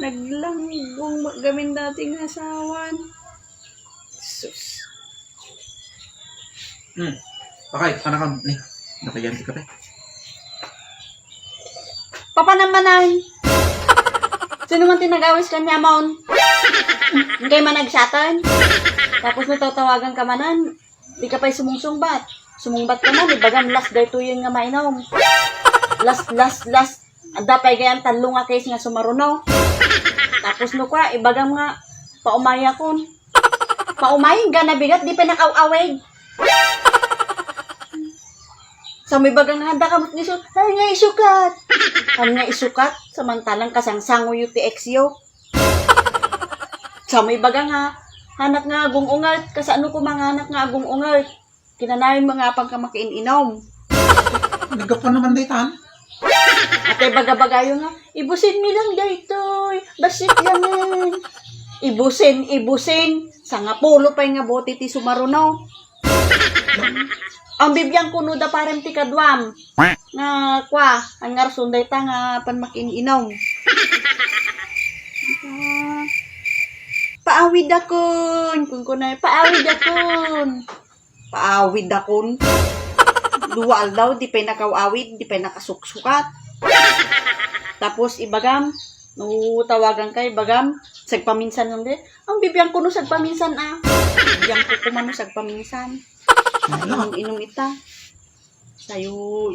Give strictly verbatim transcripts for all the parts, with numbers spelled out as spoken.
Naglanggong met gamin dati nga asawan. Sus. Hmm. Okay, ano ka, ni? Ano ka yan, di ka pa? Papanamanan. Sino man ti nag-awis kaniamon? Inkay man nagsatan. Tapos no tatawagan ka manan, di ka pay sumungsungbat. Sumungbat ka man, ibagam last daytoyen nga mainom. Last, last, last. Adda pay gayam tallo nga case nga sumaruno. Tapos no kua, ibagam nga paumayakon. Paumay, gana bigat, di pay nakaw-awig. Sa may baga nga handa ka met ni su-, ay nga isukat. Ay nga isukat, samantalang kasangsango yu ti ex yu. Sa may baga nga, hanak nga agung-unget, kasano ko manganak nga agung-unget? Kinanayon mo nga apang ka makiin-inom. Naggapuan naman daytan. Atay baga-bagayo nga, ibusin mi lang daytoy, bassit langen. Ibusin, ibusin. Sangapulo pay nga bote ti sumaruno. Ang bibiang kuno da parem ti kaduam. Nga, kwa, ang ngarson dayta nga pan makiin-inom. Ah, paawid akon. Kunkuna, paawid akon. Paawid akon. Dua aldaw, di pay nakaw-awid, di pay nakasuksukat. Tapos, ibagam, no tawagan ka, ibagam, sagpaminsan lang di. Ang bibiang kuno sagpaminsan, ah. Bibiang ko kumano sagpaminsan. Ano? Inom-inom ita. Sayo,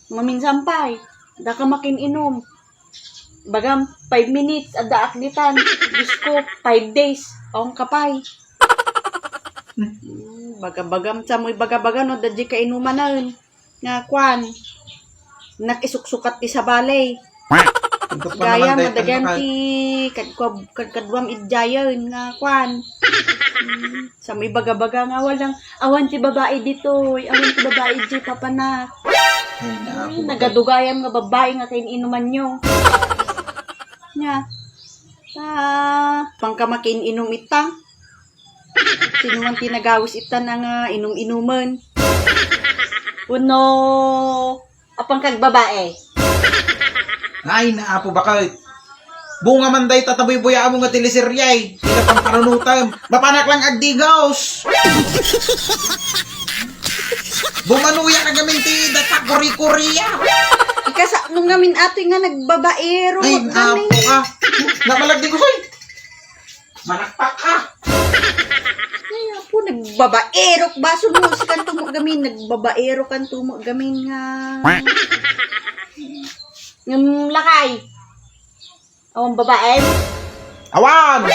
maminsan pay. Daka makin-inom. Bagam, five minutes, adda aklitan. Diyos ko, five days. Awan ka pay. Hmm, baga-bagam, sa mo'y baga-baga, no, dadya kainumanan. Nga, kwan. Nakisuksukat ti sabali. Gayam, madagan ti kad-, kad-, kadkaduam idjayen nga, kwan. Hmm, sa mo'y baga-baga nga, walang, awan ti babae ditoy, awan ti babae ditoy, papanak. Ay, naku, hmm, nagadugayam nga babae nga kain-inuman nyo. Nya, ah, pangka makiin-inom ita. Sino man ti nagawis ita nga inum-inuman? Wenno, apang kagbabae? Ay, naapo, bakit? Bunga man day, tatabuy-buya mo nga teleserye, eh. Ila pang karunutan. Mapanak lang agdigos. Bumanuya ka gamin ti data kuri-kuria. Ikasa, nung ngamin atoy nga nagbabaero, ay, apo ka. Namalagdigos, ay. Manakpak ka! Ay, apo, nagbabaerok. Basol mo, si kanto mo gamin, nagbabaerok kanto mo gamin nga. Ngem lakay. Awan babaen? Awan!